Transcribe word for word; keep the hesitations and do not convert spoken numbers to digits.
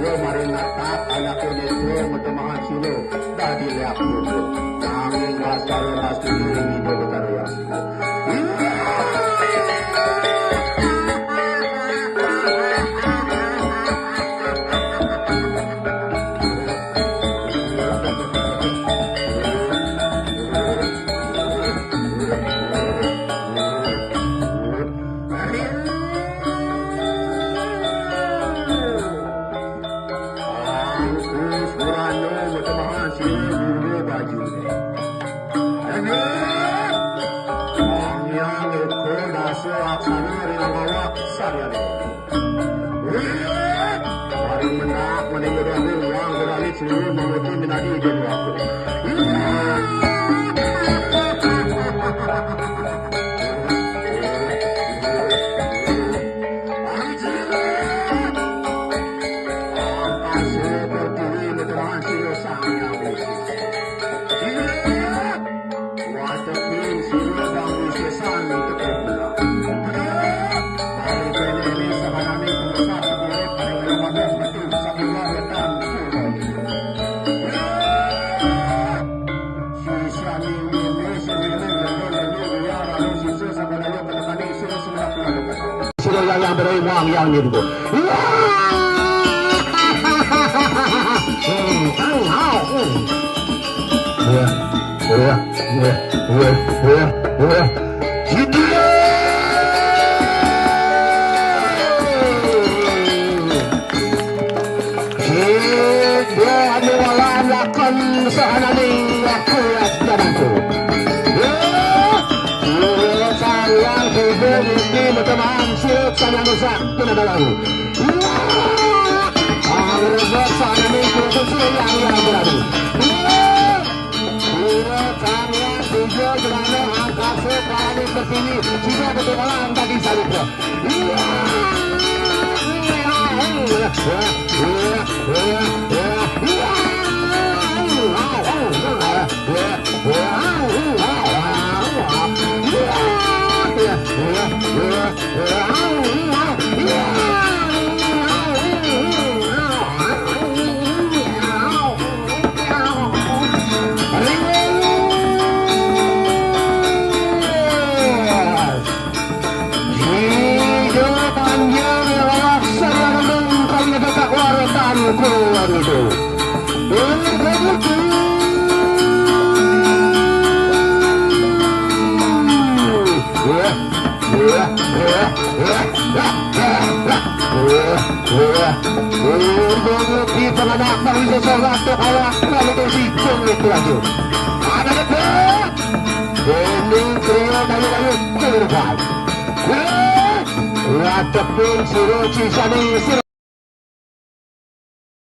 Maring natak anaké nétra matemahan sira dadi léak luhur. Nanging Batara Astuna ing Ida Betara Hyang Siwa. Angkus Purana matemahan sira guru baju. Angyan eka dasa laksana ring awak saryané. Paring mendak maning gedogé liang geralit seliru manguti minadi ida dua aku. Angkasa pertiwi matemahan sira Sang Hyang Widi. Inggih. Watepin sira Sang Wisésan tepuk pula. Aduh, bari kéné sakanané pungkasat urip paring lemah metu saking wetan pura. Sisyané ngéné sing ngéné, ngéné, ngéné, ngéné, ngéné, sisa sabadaya ketekané sira sudah pulang. Sira yang, yang berai muang yang nyedugo. Hmm, tang, hau, hmm. Wah, wah, wah, wah, wah, wah. Sida. Sida anu walan lakon sahananing waktu yadnantu. Sira Sang Hyang Siwa niki meteman sira Sang Hyang Rusak Pinadalang. Angrebet sahananing khusus sira Hyang Hyang beradu. Sira Sang Hyang Siwa jelana angkasa parani pertiwi, sida ketukalan dadi samudra. Sida panjang laksana nembung kang ngedesak warisan kula niku. Wah, wah, wah, wah, wah, wah, wah, wah. Untuk ngepi penganak bang bisa sholat tuh kalah lalu tuh si cung itu lagi. Ada dekat. Gending trio kayu-kayu kehidupan. Wah, watepin sira cisaning sira.